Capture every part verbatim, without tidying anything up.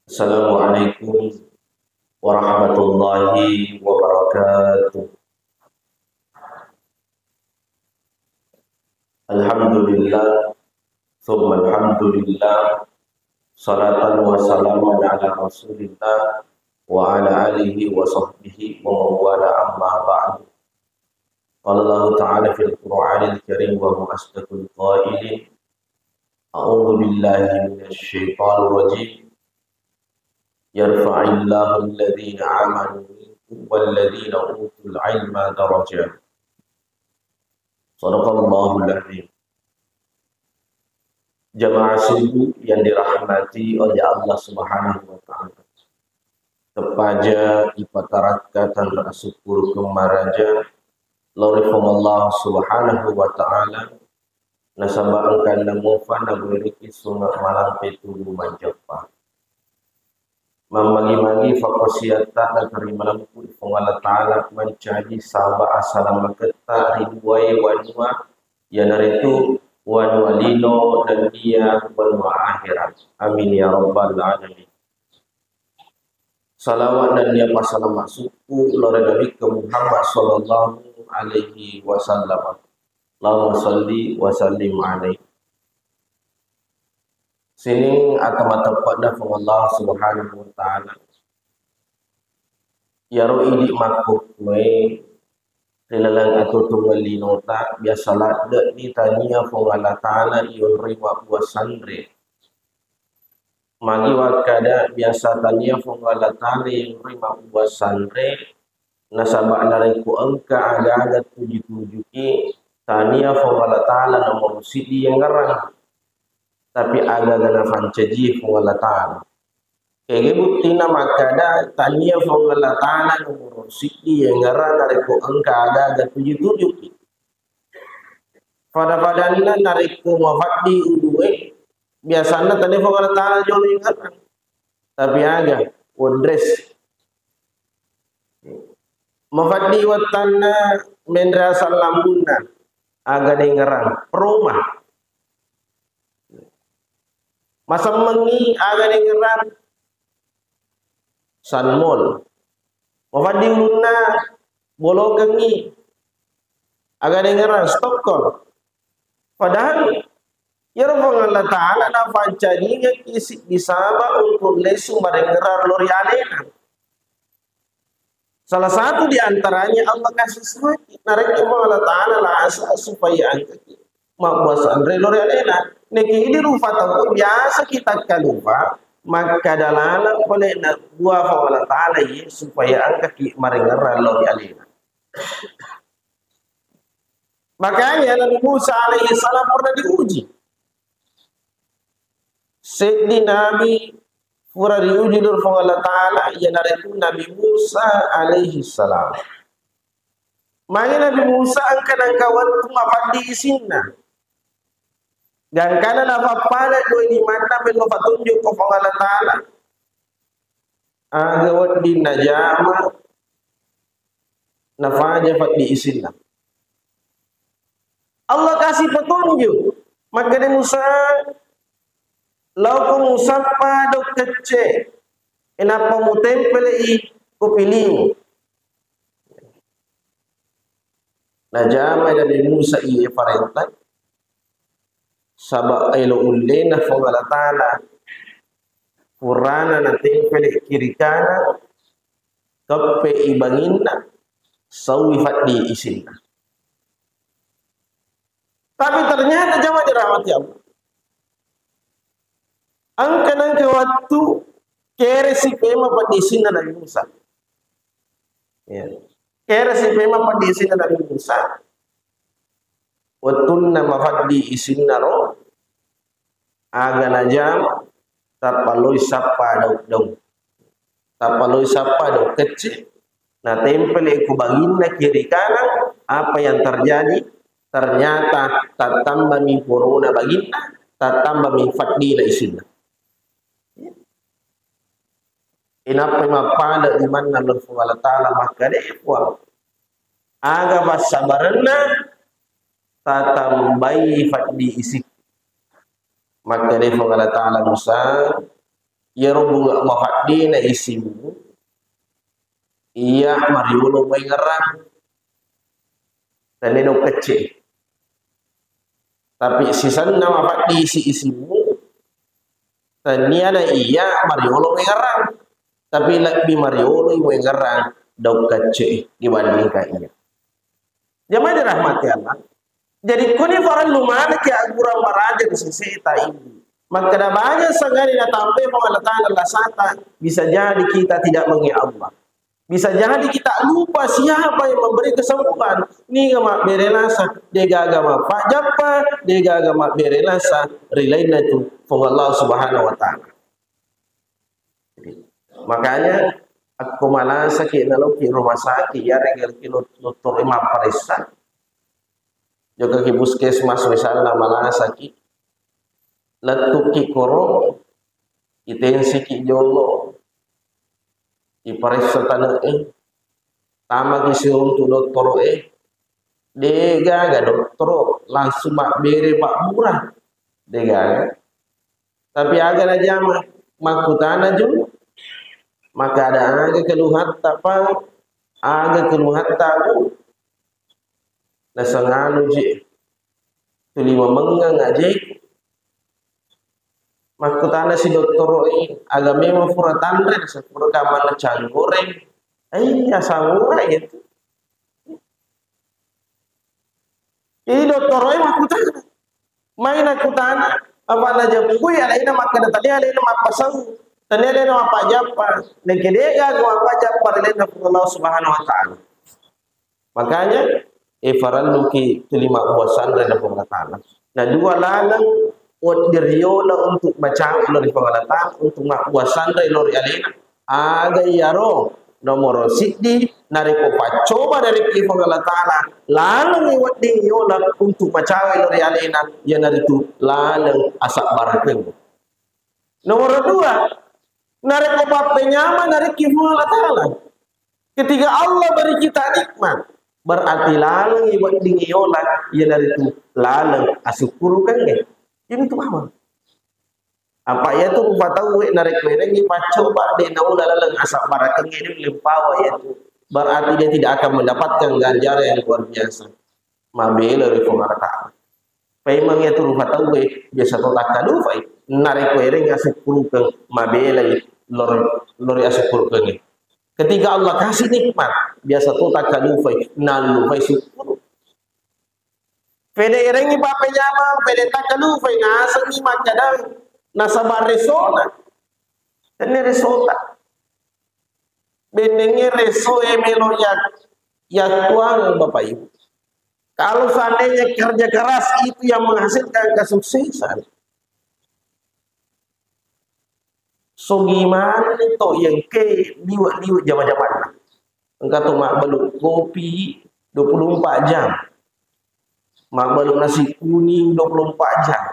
Assalamualaikum warahmatullahi wabarakatuh. Alhamdulillah, tsumma alhamdulillah, salatan wa salaman ala Rasulillah wa ala alihi wa sahbihi wa man wala, amma ba'du. Qala Allahu ta'ala fil Qur'anil Karim wa huwa asdaqul qailin. A'udzu billahi minasy syaithanir rajim. Yarfa'illahu alladhina amanu minkum walladhina utul ilma darajat. Sadaqallahul azim. Jamaah subuh yang dirahmati oleh Allah Subhanahu wa Ta'ala. Teppaja ipatarakka tanra syukur kemmaraja lao ri Puang Allah Subhanahu wa Ta'ala, nasaba engkanna mufa nabuiriki sunga malampe tubu majeppa. Mammagi-magi fakkosiatta naterima lempu Puang Allah Ta'ala mancaji saba asalamaketta ri duae wanua, iyanaritu wanua lino nennia wanua akhirat. Amin ya rabbal alamin. Salawat nennia passalama sukku lao ri Nabikka Muhammad sallallahu alaihi wasallam. Allahumma salli wa sallim alaihi. Sining ata mateppe'na Puang Allah Subhanahu wa Ta'ala. Iyaro idi makkukkuwe ri laleng atutungeng linota biasa ladde'ni tania Puang Allah Ta'ala iyonroi mabbua sanre. Magi wakkada biasa tania Puang Allah Ta'ala iyonroi mabbua sanre, nasaba narekko engka aga-aga tuju-tujuki, tania Puang Allah Ta'ala nomoro siddi yengngerang. Tapi aga-aga nafancaji Puang Allah Ta'ala. Kege buttina makkada tania Puang Allah Ta'ala nomoro siddi yengngerang narekko engka aga-aga tuju-tujuki. Pada-padanna narekko mafaddi ulue, biasanna tania Puang Allah Ta'ala jolo yengngerang. Tapi aga, wodres. Mafaddi wettanna menre asal lambunna, aga dengerang, roma. Masemmengi aga dengerang, sanmol. Mafaddi ulunna, bolokengi, aga dengerang, stokkol. Padahal iyaro Puang Allah Ta'ala nafancajingekki siddi saba untuk lesu marengerang lao ri alena. Salah satu di antaranya Allah kasih sayang. Narekki Puang Allah Ta'ala lasa supaya engkaki mabbua sanre lao ri alena. Neke idi rupa tau biasa kita kalupa makkada laleng pole nabbua Puang Allah Ta'ala iye supaya engkaki marengerang lao ri alena. Makanya Nabi Musa alaihi salam pernah diuji. Seddi nabi pura diuji lao ri Puang Allah Ta'ala, iyanaritu Nabi Musa alaihi salam. Magi Nabi Musa engka nengka wettu mafaddi isinna. Gangkana nafappala dua limanna melo fatunjuk ko Puang Allah Ta'ala. Aga wedding najama, nafaja faddi isinna. Allah kasih petunjuk. Makkeda Musa, "Laoko musappa dau kecce, enappa mutempelei ko pilimu." Najama Nabi Musa iye parenta, saba elo ullena Puang Allah Ta'ala. Purana natempele kiri kanan, keppe i banginna, saui faddi isinna. Tapi ternyata jamaah dirahmati Allah. Engka nengka wettu kere sipema faddi isinna Nabi Musa. Ya. Kere sipema faddi isinna Nabi Musa. Wettunna mafaddi isinnaro, aga najama, tappa loi sappa daung-daung. Tappa loi sappa daung kecce, natempele ko banginna kiri kanan, apa yang terjadi? Ternyata tattambami porona banginna, tattambami faddina isinna. Inappai mappada limanna lao ri Puang Allah Ta'ala makkeda, "Eh, Puang, aga passabarenna tatambai faddi isi?" Makkeda Puang Allah Ta'ala Musa, Iyaro bunga mafaddina isimmu, iya mariolo maengngerang. Tennia dong kecce. Tapi sisenna mafaddi isi-isimmu, tennia na iya mariolo maengngerang. Tapi lebbi mariolo maengngerang dong kecce dibandingkan iya. Jamaah dirahmati Allah. Jadi kuni farellu manekki aggurang maraja ri seseta ini. Makkeda bajang sangani natambai Puang Allah Ta'ala lasata, bisa jadi kita tidak mengingat Allah. Bisa jadi kita lupa siapa yang memberi kesembuhan. Niga mabbere lasa, degaga mappajappa, degaga mabbere lasa, rilainna itu Puang Allah Subhanahu wa Ta'ala. Makanya, akko malasaki naloki rumah sakit, ya regelki dottoro mapparessa. Jokaki puskesmas misalnya malasaki, lettuki koro, itensiki jolo, iparessa tane e, tamaki siruntu dottoro e, degaga dottoro langsung mabbere pabbura, degaga. Tapi aga najama, makkutana jolo, maka ada aga keluhatta pa, aga keluhatta aku, nasenganu je, tuli mamengngeng aje, makkutana si dottoro e, aga memang pura tanre, sepura kamana canggoreng, ai asam urat itu. Jadi dottoro e makkutana. Mai nakkutana, apa najappui alaina makkeda tadi alaina mappasau, tadi alaina mappajappa. Nengke de'ga mappajappa alaina Allah Subhanahu wa Ta'ala. Makanya, e farelluki tuli mabbuasanre na Puang Allah Ta'ala. Na dua laleng wedding riyola untuk macawe lao ri Puang Allah Ta'ala, untuk mabbuasanre lao ri alena. Aga iyaro nomoro siddi, narekko paccoba narekki Puang Allah Ta'ala, lalengngi wedding yola untuk macawe lao ri alena, iyanaritu laleng asabbarakeng. Nomoro dua, narekko pappenyameng narekki Puang Allah Ta'ala. Ketika Allah beri kita nikmat, berarti laleng wedding yola, iyanaritu laleng asukkurukengnge. Ini tu mama. Apa iyatu rupa tauwe narekko erengngi paccoba de naula laleng asabbarakeng ini melimpawa iyatu. Berarti dia tidak akan mendapatkan ganjaran yang luar biasa. Mabela ri Puang Allah Ta'ala. Paimeng iyatu rupa tauwe biasa to takkalufai. Narekko erengngi asukkurukeng mabelai lor-, lori asukkurukeng. Ketika Allah kasih nikmat, biasa to takkalufai, nallufai syukur. Pede erengngi pappenyameng, pede takkalufai, nasengngi makkeda nasaba resona. Tennia resota. Bennengnge resoe melo ya, yattuang Bapak Ibu. Kalau seandainya kerja keras itu yang menghasilkan kesuksesan, sogi manenni to yengke liwe-liwe jama-jamanna. Engka to mabbalu kopi dua puluh empat jam. Mabbalu nasi kuning dua puluh empat jam.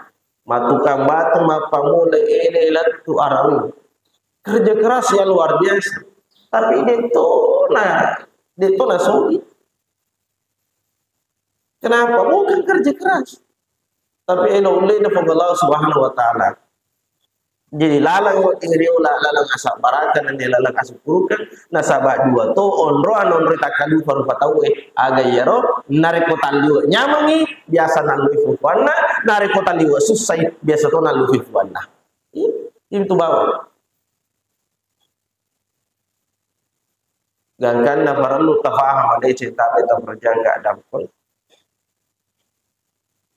Matukang batu mappamula ele lettu arawi. Kerja keras yang luar biasa. Tapi detto na, detto na sogi. Kenapa? Bukan kerja keras. Tapi elo ulle na Allah Subhanahu wa Ta'ala. Jadi laleng wedding riola laleng asabbarakeng nennia laleng asukkurukeng, nasaba dua to onroang onroi takkalupa rupa tauwe, aga iyaro narekko talliwe nyamengngi biasa nallui fufuanna, narekko talliwe sussai biasa to nallui fufuanna. Itu bawang. Gangkanna parellu tafaham madeceng tabe taperjangga dampeng.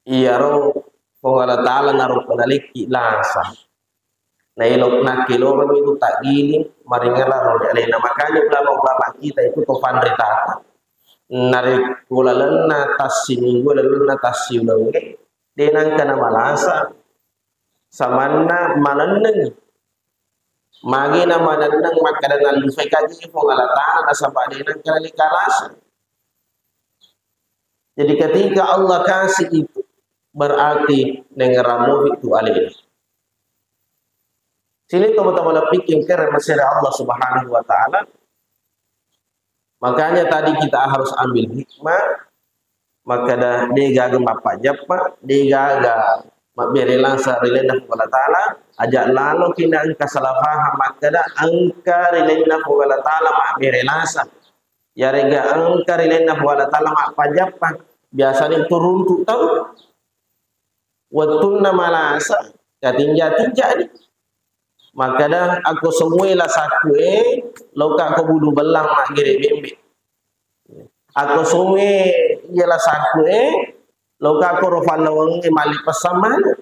Iyaro Puang Allah Ta'ala narupa nalikki lasa. Naelo-, nakkeloreng itu takgiling maringara ro ri alena. Makanya ulama-ulama kita itu to panritata. Narekko lalenna tassiminggu, lalenna tassiulengnge, de nangka namalasa. Samanna malenneng. Magi na manenneng makkeda nallufai kaji Puang Allah Ta'ala nasaba de nengka nalikalasa. Jadi ketika Allah kasih itu berarti nengeramo itu alena. Sini teman-teman pikir kira masih Allah Subhanahu wa Ta'ala. Makanya tadi kita harus ambil hikmah, makkeda degaga mappajappa, degaga mabbere lasa ri lalenna Puang Allah Ta'ala, aja laloki na engka salah faham makkeda engka ri lalenna Puang Allah Ta'ala mabbere lasa. Yarega engka ri lalenna Puang Allah Ta'ala mappajappa. Biasani tu runtu tau. Wettunna malasa, katinja-tinjani. Makkeda, "Akko somue lasakku e, loka ko budu bellang maggere bembe. Akko somue iya lasakku e, loka ko ro fallawangnge malli pessang manu."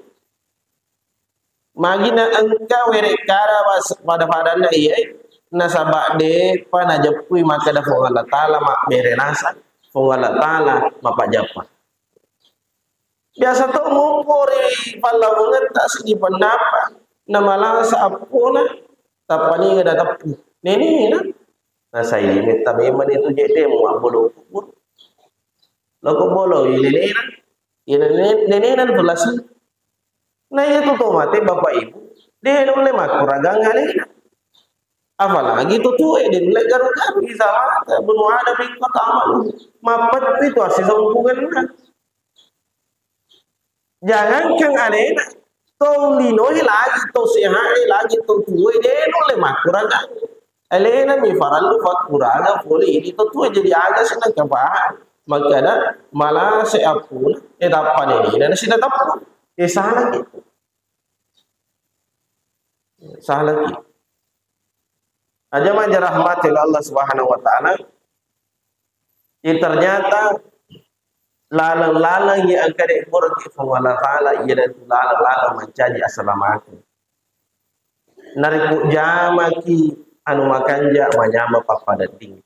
Magi na engka werekkara was-, pada-padanna iyae, nasaba de'pa najeppui makkeda Puang Allah Ta'ala mabbere lasa, Puang Allah Ta'ala mapajappa. Biasa to mupo ri pallawangetta sigi pennappa, namalasa appona, tappaninga dateppu. Nenena, nasai metta memang itu je demo mabbolo kubur. Loko bolo, nenena, iya nene-, nenena tu lasi. Na iya tu to mate bapak ibu, de nulle makkuragang alena. Apalagi tu tue de nulle garu-garu, iza mata bunu ada bikko tamalu. Mappetti tu asisongkungenna. Jangankan alena, to linoe lagi, to sehae lagi, to tue de nulle makkuragang. Alena mi farallu fakkuraga pole idi to tue, jadi aga senang kepaha. Makkeda malase appuna, e tappa nenena nasida tappa. E salaki. Salaki. Aja maja rahmati oleh Allah Subhanahu wa Ta'ala. Ya, ternyata laleng-laleng yang engka de buraki Puang Allah Ta'ala, iyanatu laleng-laleng mancaji asalamakeng. Narekko jamaki anu makanja, manyameng pappadedding.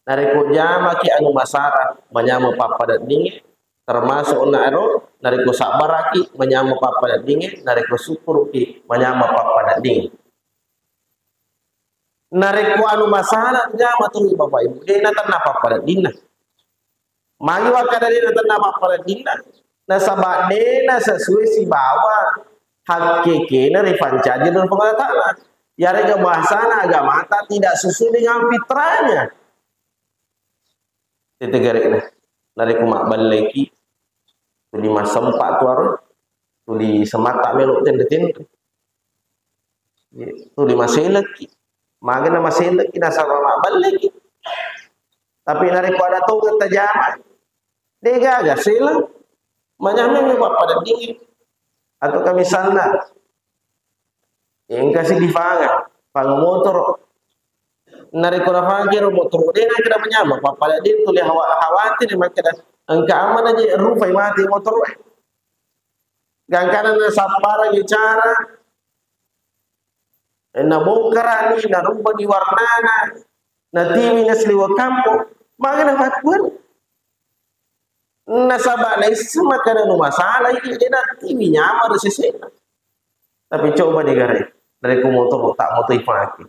Narekko jamaki anu masara, manyameng pappadedding. Termasuk na ero, narekko sabbaraki, manyameng pappadedding. Narekko sukkuruki, manyameng pappadedding. Narekko anu masara jama tu Bapak Ibu, de natenna pappadeddinna. Magi wakkada de natenna pappadeddinna? Nasaba de nasesuai sibawa hakkekena ripancaji ri Puang Allah Ta'ala. Yarega bahasana agamata tidak sesuai dengan fitrahnya. Tete garekna. Narekko mabballeki, tuli masempa tu aro, tuli sematta melo tenre-tenre. Tuli maselekki. Magana maselekki nasaba mabballeki. Tapi narekko ada tongeng tajama, degaga sela. Manyameng mi pappadeddingnge. Atau ka misalna, engka si difanga, fanga motoro. Narekko nafangaki ro motoro, de nakkeda manyameng pappadedding, tuli hawa-, khawatir makkeda engka amana je rupai mate motoro e. Gangkana nasapparangi cara, nabongkarani, narubani warnana, natiwi nasliweng kampong, magana fattuan. Nasaba naisseng makkeda nu masalah iki, de natiwi nyameng ri sesena. Tapi coba digare, narekko motoro tak moto ipake.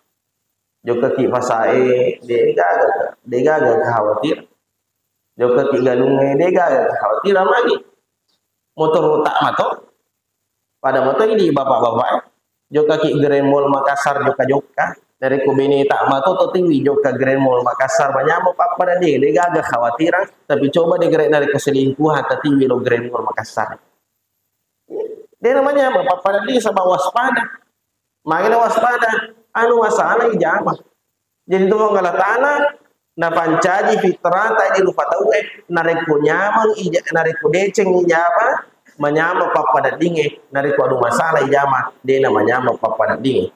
Jokkaki pasae, degaga, degaga khawatir. Jokkaki galungnge, degaga khawatir magi. Motoro tak mato. Pada mato idi bapak-bapak, eh. Jokkaki Grand Mall Makassar jokka-jokka. Narekko beneta mato to tiwi jokka Grand Mall Makassar, manyameng pappadedding, degaga khawatirang, tapi coba digare narekko selingkuhan tatiwi lo Grand Mall Makassar. De namanyameng pappadedding saba waspada. Magana waspada, anu masalah ijama. Jadi tu Allah Ta'ala napancaji fitrata di rupa tauwe, narekko nyameng ija-, narekko deceng ijama, manyameng pappadeddingnge, narekko adu masalah ijama, de namanyameng pappadeddingnge.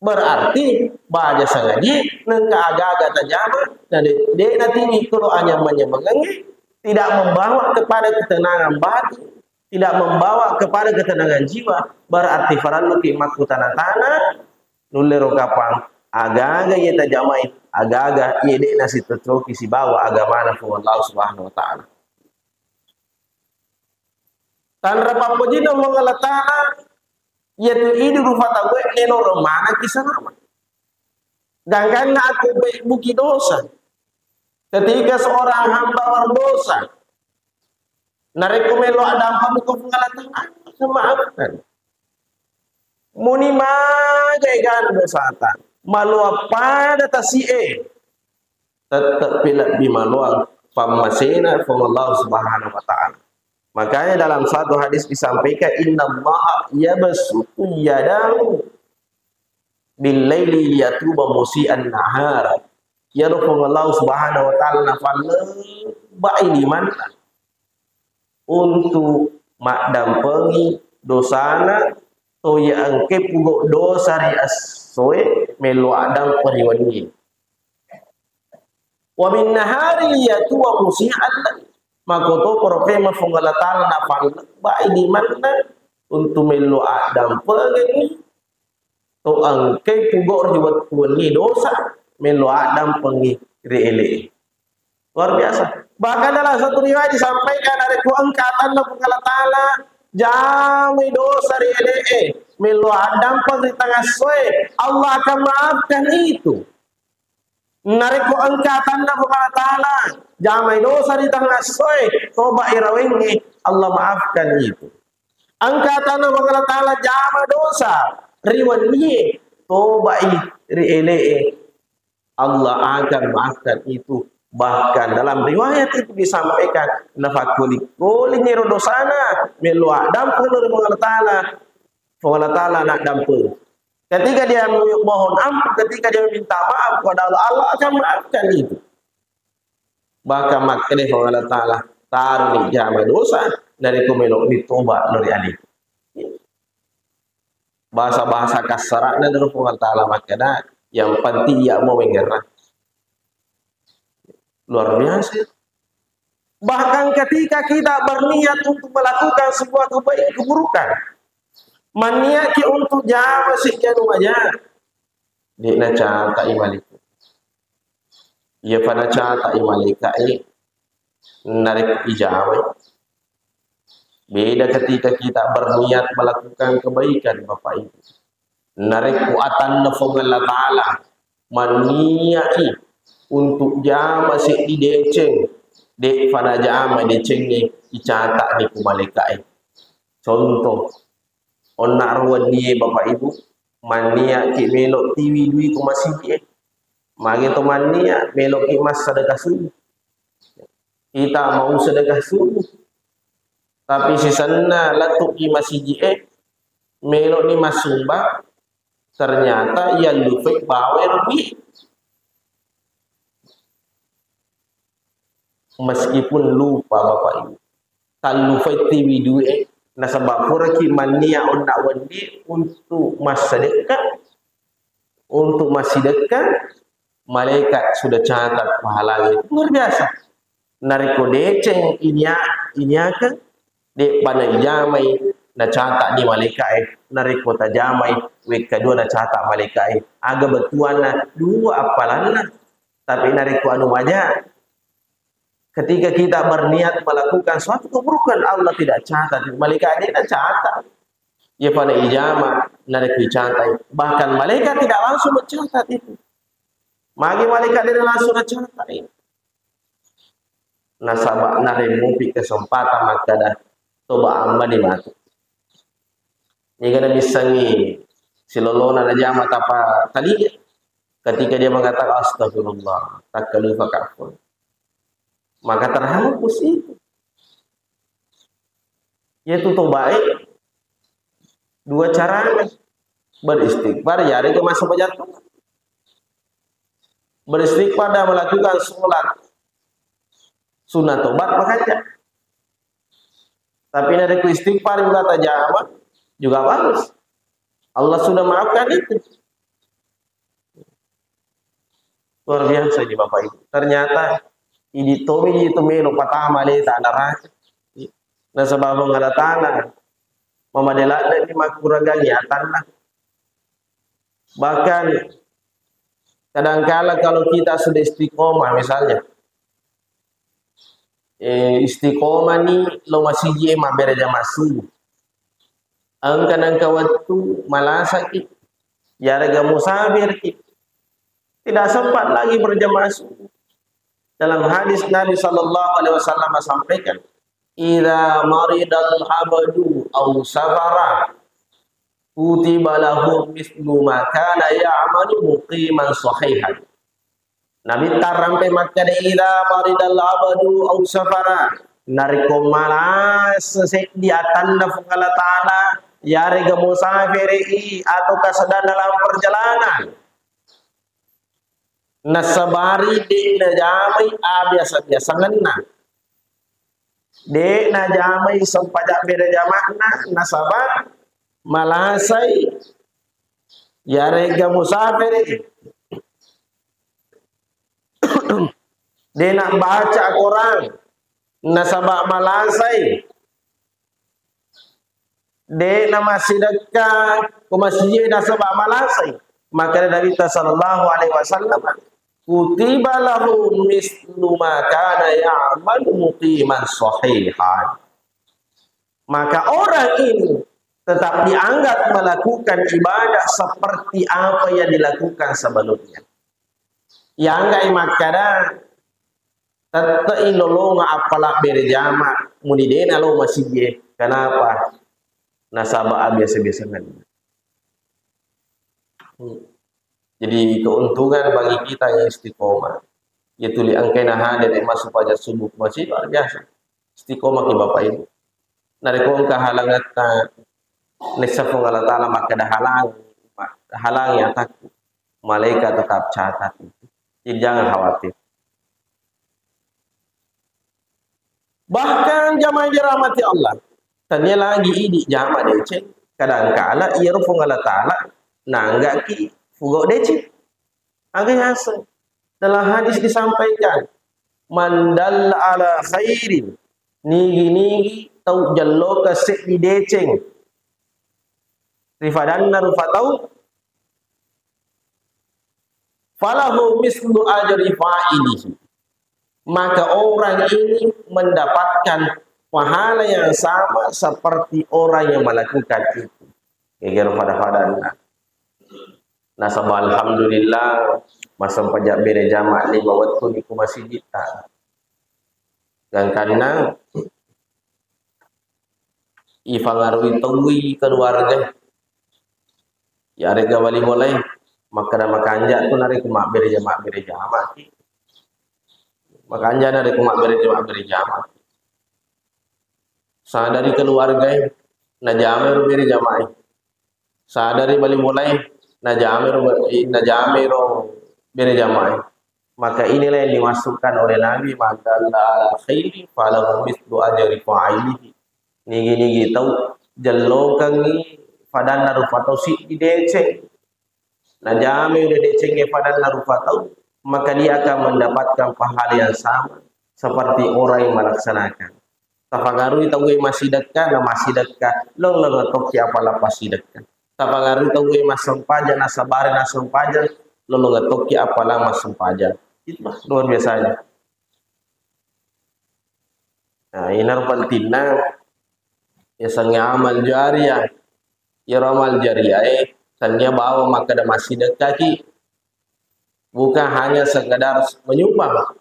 Berarti baja sengaji nengka aga-aga tajama, na de, de natiwi kolo anyameng-nyamengengnge, tidak membawa kepada ketenangan batin, tidak membawa kepada ketenangan jiwa, berarti faralluki makkutana-tana, nulle ro kapang, aga-aga iya tajamai, aga-aga iya de nasitocoki sibawa agamana Puang Allah Subhanahu wa Ta'ala. Tanra pappojinna Puang Allah Ta'ala, iyatu idi rupa tauwe leloreng manekki salama. Gangkanna akko bebbuki dosa. Ketika seorang hamba berdosa, narekko melo addampeng ko Puang Allah Ta'ala, maafkan. Muni maga egana dosata, maloa pada tasi'e, tette'pi lebbi maloang pammasena Puang Allah Subhanahu wa Ta'ala. Makanya dalam satu hadis disampaikan, "Innallaha yabsutu yadahu bil laili liyatuba musii'an nahar." Iyaro Puang Allah Subhanahu wa Ta'ala nafallebba'i limanna untuk maddampengi dosana to iya engke pugo dosa ri essoe, melo addampeng ri wennie. Wa bin nahari liyatuba musii'an lail. Makoto poro pema Puang Allah Ta'ala nafallebba'i limanna untuk melo addampengengngi to engke pugo ri wettu wenni dosa, melo addampengi ri ele'e. Luar biasa. Bahkan dalam satu riwayat disampaikan, narekko engka atanna Puang Allah Ta'ala jamai dosa ri ele'e, melo addampeng ri tangassoe, Allah akan maafkan itu. Narekko engka atanna Puang Allah Ta'ala jamai dosa ri tangassoe, toba irawengnge, Allah maafkan itu. Engka atanna Puang Allah Ta'ala jama dosa ri wennie, tobai ri ele'e, Allah akan maafkan itu. Bahkan dalam riwayat itu disampaikan, nafakkoling-koling ero dosana, melo addampeng ri Puang Allah Ta'ala, Puang Allah Ta'ala naddampeng. Ketika dia mohon ampun, ketika dia minta maaf kepada Allah, Allah akan maafkan itu. Bahkan makkeda Puang Allah Ta'ala, taroni jama dosa, narekko melo ni toba lao ri aleku. Bahasa-bahasa kasara'na dulu Puang Allah Ta'ala makkeda, yang penting iya mau mengerah. Luar biasa. Bahkan ketika kita berniat untuk melakukan sebuah kebaik-, keburukan, maniatki untuk jama sijanu maja, de' nacata'i malaikat. Iya fa nacata'i malaika'e, narekko ijamai. Beda ketika kita berniat melakukan kebaikan, Bapak Ibu. Narekko atanna Puang Allah Ta'ala mania'i untuk jama seddi deceng, de' fa najama decengnge, icata'ni ku malaika'e. Contoh, onna ro wennie, Bapak Ibu, maniaki melo tiwi dui ku masigi'e. Magi to mania, meloki massedekah subuh. Kita mau sedekah subuh. Tapi sisenna lettuki masigi'e, meloni massumbang, ternyata yallufai bawai ruwi. Meskipun lupa, Bapak Ibu, tallufai tiwi dui e, nasaba puraki mania onna wenni untuk massedekah, untuk massidekah, malaikat sudah catat pahalanya. Luar biasa. Narekko deceng inia-, iniakeng, de'pa naijamai, nacata'ni malaika'e. Narekko tajamai, wekka dua nacata' malaika'e. Aga bettuanna? Dua appalanna. Tapi narekko anu maja, ketika kita berniat melakukan suatu keburukan, Allah tidak catat. Malaikat de' nacata'. Iya fa naijama, narekko icatai. Bahkan malaikat tidak langsung mencatat itu. Magi malaikat de' langsung nacata'i? Nasaba naremmopi kesempatan makkada, toba ammani matu. Niga namissengngi silolona najama tapa talia? Ketika dia mengatakan, "Astagfirullah, takkalupa kafur." Maka terhapus itu. Yaitu tobae dua carana. Beristighfar, yarega masa pejatuh. Beristighfar dan melakukan sholat sunnah tobat, makanya. Tapi narekko istighfar juga tajama, juga bagus. Allah sudah maafkan itu. Luar biasa ini, Bapak Ibu. Ternyata idi tomi itu melo patama leta neraka. Nasaba Puang Allah Ta'ala mamadai ladde' ni makkuragangi atanna. Bahkan kadangkala kalau kita sudah istiqomah misalnya, eh, istiqomah ni lo masiji e mabbere jamaah subuh. Engka nengka wettu malasaki, yarega musafirki, tidak sempat lagi berjamaah subuh. Dalam hadis Nabi sallallahu alaihi wasallam sampaikan, "Idza maridal abdu aw safara, kutiba lahu mislu ma kana ya'malu muqiman sahihan." Nabitta rampe makkeda, "Idza maridal abdu aw safara." Narekko malasa seddi atanna Puang Allah Ta'ala, yarega musafiri'i atau kasedang dalam perjalanan, nasabari de' najamai abiasa-biasangenna. De' najamai sempajang bere jama'na, nasaba malasai, yarega musafiri'i. De' nabbaca Quran, nasaba malasai. De' namassidekka ko masjid, nasaba malasai. Maka Nabi ta sallallahu alaihi wasallam, "Kutiba lahu mislu ma kana ya'malu muqiman sahihan." Maka orang ini tetap dianggap melakukan ibadah seperti apa yang dilakukan sebelumnya. Iangga'i makkada, tette'i lolonga appala bere jama muni de' nalo masijie. Kenapa? Nasaba abiasa-biasangenna. Hmm. Jadi keuntungan bagi kita yang istiqomah. Ya tuli engkai na hadir masuk pajak subuh masih luar biasa. Istiqomah ki Bapak Ibu. Narekko engka halangatta, nessa Puang Allah Ta'ala makkada halang, halangi atakku. Malaikat tetap catat itu. Jadi jangan khawatir. Bahkan jamaah yang dirahmati Allah, tania lagi idi jama deceng, kadangkala iyaro Puang Allah Ta'ala nanggaki fugau deceng. Aga yaseng. Dalam hadis disampaikan, "Man dalla ala khairin," nigi-nigi tau jelloka seddi deceng ri fadanna rupa tau, "falahu mislu ajri fa'ilihi." Maka orang ini mendapatkan pahala yang sama seperti orang yang melakukan itu. Gegero pada-padanna. Nasaba alhamdulillah, massempajang bere jama lima wettu ni ku masigitta. Gangkanna ifangarui tauwi keluarga. Yarega bali mulai makkada makanja tu narekko mabbere jama, mabbere jama ki. Makanja narekko mabbere jama, mabbere jama. Sadari keluarga e, najama ro bere jama e. Sadari bali mulai, najama ro, najama ro bere jama e. Maka inilah yang dimaksudkan oleh Nabi, "Man dalla ala khairi falahu mislu ajri fa'ilihi." Nigi-nigi tau jellokengngi fadanna rupa tau siddi deceng. Najamai ulle decengnge fadanna rupa tau, maka dia akan mendapatkan pahala yang sama seperti orang yang melaksanakan. Tapangarui tauwe massidekka, na massidekka, lolong tokki apala passidekka. Tapangarui tauwe massempajang, nasabari nassempajang, lolong tokki apala massempajang. Itulah luar biasanya. Nah, inaro pentingna yasengnge amal jariah. Iyaro amal jariah e, tennia bawang makkeda massidekkaki, bukan hanya sekedar menyumbang,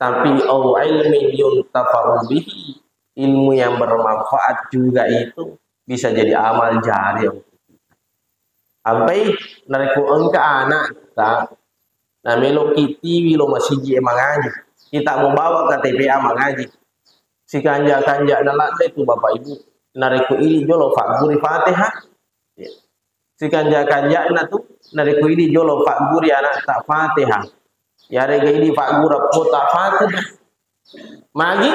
tapi au ilmin yuntafa'u bihi, ilmu yang bermanfaat juga itu bisa jadi amal jariah. Ampai narekko engka anakta, nameloki tiwi lo masiji e mangaji, kita mubawa K T P A mangaji. Sikanja-kanja na ladde tu Bapak Ibu, narekko idi jolo fagguri Fatihah. Ya. Sikanja-kanjana tu, narekko idi jolo fagguri anakta Fatihah. Yarega idi faggura pota Fatihah. Magi,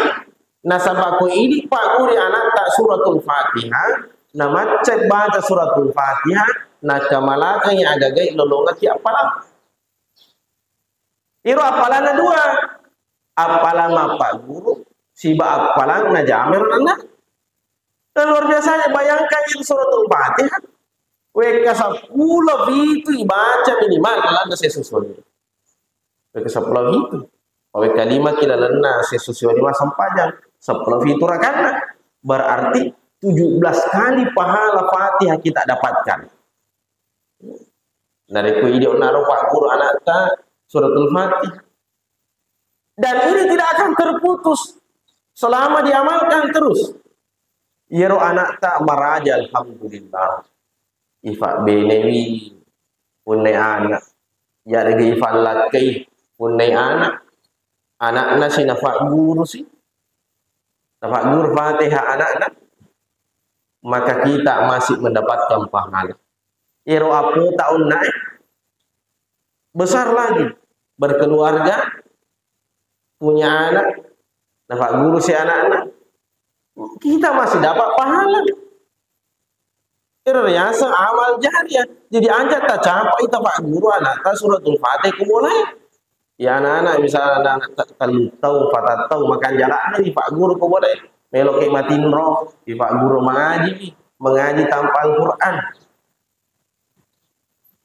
nasaba ko idi fagguri anakta suratul Fatihah, namacca baca suratul Fatihah, nakamalakangi agagai lolongaki appalang. Iro appalanna dua, appalang mappagguru, siba appalang najamai ro anakna. Dan luar biasanya, bayangkan itu suratul Fatihah, wekka seppulo pitu ibaca minimal, lalenna sesusuanna. Wekka seppulo pitu. Wekka lima ki lalenna sesusuanna massempajang. Seppulo pitu rakanna. Berarti tujuh belas kali pahala Fatihah kita dapatkan. Narekko idi onnaro fagguru anakta suratul Fatihah. Dan ini tidak akan terputus selama diamalkan terus. Iyaro anakta maraja, alhamdulillah. Ifabbenewi punnai anak. Yarega ifallakkai punnai anak. Anakna si nafaggurusi. Tafagguru Fatihah anakna, maka kita masih mendapatkan pahala. Ero apota onna e besar lagi, berkeluarga, punya anak, nafagguru si anakna, kita masih dapat pahala. Ero riaseng amal jariah. Jadi aja tacapai tafagguru anakta suratul Fatihah ko bola e. Ya anak-anak, misalnya anak-anak ta-, tellu tau, empat tau, makan jaraknya di Pak Guru ko bola e. Melo ke matinro, di Pak Guru mengaji, mengaji tanpa Al-Quran.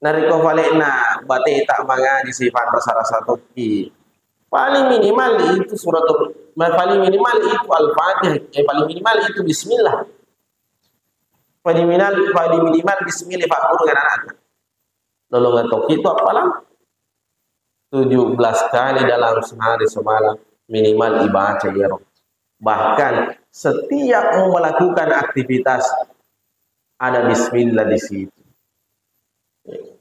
Narekko falekna bateta mangaji sifat rasa-rasa tokki. Paling minimal itu suratul, paling minimal itu Al-Fatihah, eh, paling minimal itu bismillah. Paling minimal, paling minimal bismillah Pak Guru kan anak. Lolongan tokki itu appalang. Tujuh belas kali dalam sehari semalam minimal ibaca iyaro. Bahkan setiap mau melakukan aktivitas ada bismillah di situ.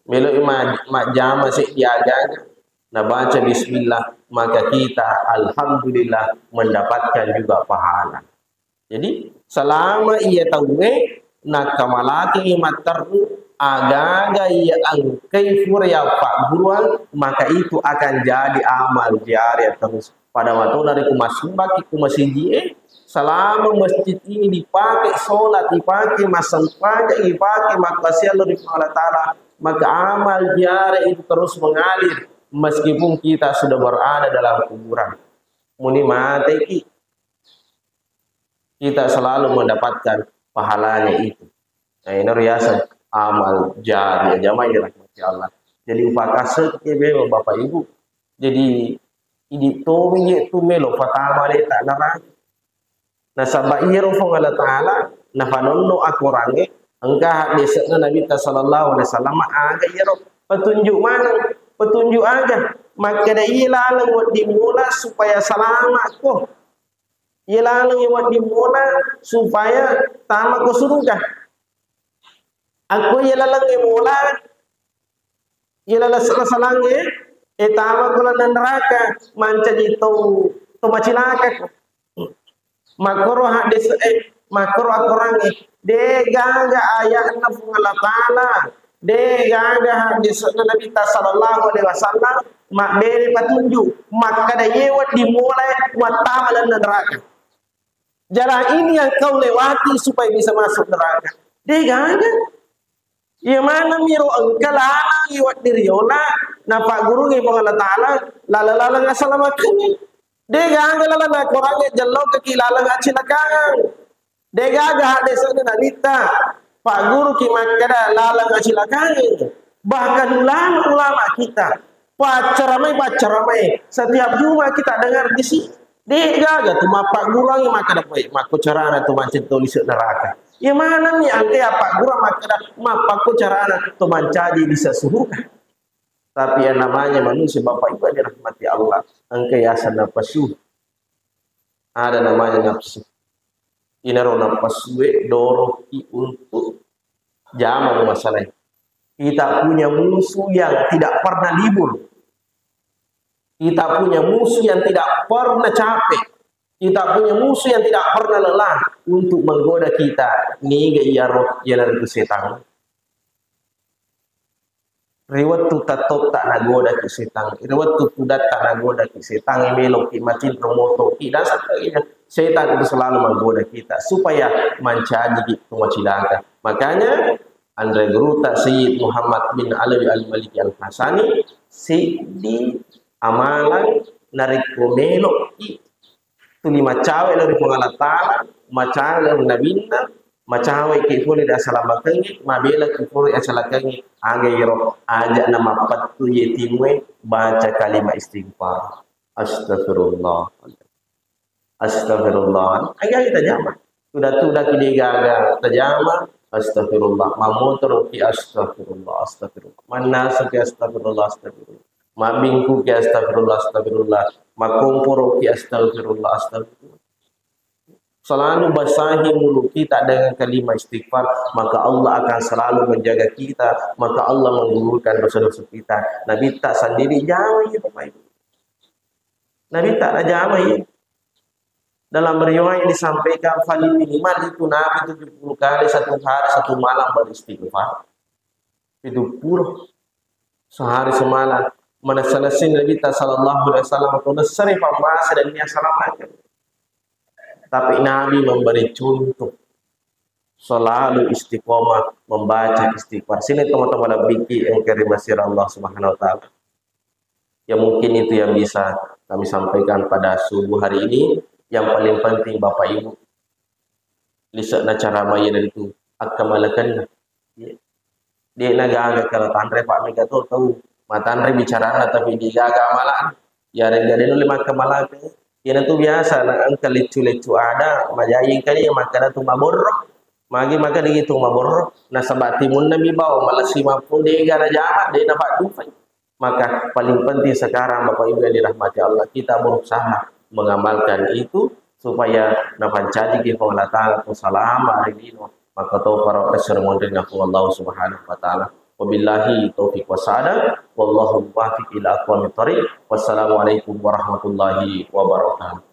Melo ma-, majjama seddi aga-aga, nabaca bismillah, maka kita alhamdulillah mendapatkan juga pahala. Jadi, selama iya tauwe nakkamalakengngi matteru, aga-aga iya engkai fura yappagguruang, maka itu akan jadi amal jariah terus. Pada watona riku massumbakki ku masijie, selama masjid ini dipakai sholat, dipakai massempajang, dipakai makkasiallo ri Puang Allah Ta'ala, maka amal jariah itu terus mengalir meskipun kita sudah berada dalam kuburan. Muni mateki, kita selalu mendapatkan pahalanya itu. Nah, ini riaseng amal jariah, jamaah yang dirahmati Allah. Jadi upakaseng memang Bapak Ibu. Jadi idi tomi je tu melo fatama le tak neraka. Nasaba iyaro Puang Allah Ta'ala nafanonno akorangnge engka haddese'na Nabitta sallallahu alaihi wasallam aga iyaro petunjuk maneng, petunjuk aga. Makkeda iya laleng wedding mula supaya salama ko. Iya laleng wedding mula supaya tama ko surga. Akko iya laleng mula, iya laleng sala-salangnge, e tama ko lalenna neraka, mancaji to, to macilaka ko. Makkoro haddese, eh, makkoro akorangnge, de gaga ayatna Puang Allah Ta'ala, de gaga haddese'na Nabitta sallallahu alaihi wasallam mabbere patunjuk makkeda ye wedding mula wattama lalenna neraka. Jalan ini yang kau lewati supaya bisa masuk neraka. De gaga. Iya maneng miro engka lalangngi wedding riola napaggurungngi Puang Allah Ta'ala laleng-laleng asalamakengngi. De gaga laleng akorangnge jellokaki laleng acilakangeng. De gaga haddese'na Nabitta pagguruki makkeda laleng acilakangeng. Bahkan ulama-ulama kita paccaramai, paccaramai setiap Jumat kita dengar di sini. De gaga tu mappagguruangngi makkeda, "Woi, makko carana tu mancaji to lise neraka." Iya manenni engka yappagguru makkeda, "Mappakko carana to mancaji lise suruga." Tapi yang namanya manusia, Bapak Ibu yang dirahmati Allah, engka yaseng napasu. Ada namanya nafsu. Inaro napasue doroki untuk jama masalah. Kita punya musuh yang tidak pernah libur. Kita punya musuh yang tidak pernah capek. Kita punya musuh yang tidak pernah lelah untuk menggoda kita. Niga iyaro, iyanaritu setang. Ri wettu tattotta nagodaki setang, ri wettu tudatta nagodaki setang, meloki matinro motoki dan sebagainya. Setang itu selalu menggoda kita supaya mancajiki tu macilaka. Makanya anre guruta Sayyid Muhammad bin Alawi Al-Maliki Al-Hasani, seddi amalang narekko meloki tuli macawe lao ri Puang Allah Ta'ala, macawe lao ri Nabinna, macawe ki pole ri asalamakengnge, mabela ki pole ri acalakengnge, aga iro aja na mappettu ye timue, baca kalimat istighfar. Astagfirullah. Astagfirullah. Aga tajama. Tuda-tuda ki de gaga tajama. Astagfirullah. Mamotoro ki astagfirullah, astagfirullah. Mannasa ki astagfirullah, astagfirullah. Mabbingkuki astagfirullah, astagfirullah. Makomporoki astagfirullah, astagfirullah. Selalu basahi mulut kita dengan kalimat istighfar, maka Allah akan selalu menjaga kita, maka Allah menggugurkan dosa-dosa kita. Nabitta sendiri jama ya, Bapak Ibu. Nabitta jama ya. Dalam riwayat disampaikan, paling minimal itu Nabi tujuh puluh kali satu hari, satu malam beristighfar. Tujuh puluh sehari semalam. Mana selesai Nabi ta sallallahu alaihi wasallam, atau nesere pamasa dan dia selamatkan. Tapi Nabi memberi contoh selalu istiqomah membaca istighfar. Sini teman-teman lebih yang kerimasir Allah Subhanahu wa Ta'ala. Ya, mungkin itu yang bisa kami sampaikan pada subuh hari ini. Yang paling penting, Bapak Ibu, lise'na cara mayya dan itu akkamalakenna. Ya. De'na gaga kala tanre, Pak, mega to tau matanre bicarana tapi de'gaga amala'na. Yarega de' nulle makkamalakeng. Iyana tu biasa na engka leccu-leccu ada, majai engka dia makkada tu maborro. Magi makkada gitu maborro, nasaba timunna mi bawang malessi mappung de'ga najama, de' napaddupai. Maka paling penting sekarang, Bapak Ibu yang dirahmati Allah, kita berusaha mengamalkan itu supaya napancaji ki Puang Allah Ta'ala tu salama ri lino, maka to faro esero monri na Puang Allah Subhanahu wa Ta'ala. Wabillahi taufiq wassa'adah, wallahu muwaffiq ila aqwamit thariq. Wassalamualaikum warahmatullahi wabarakatuh.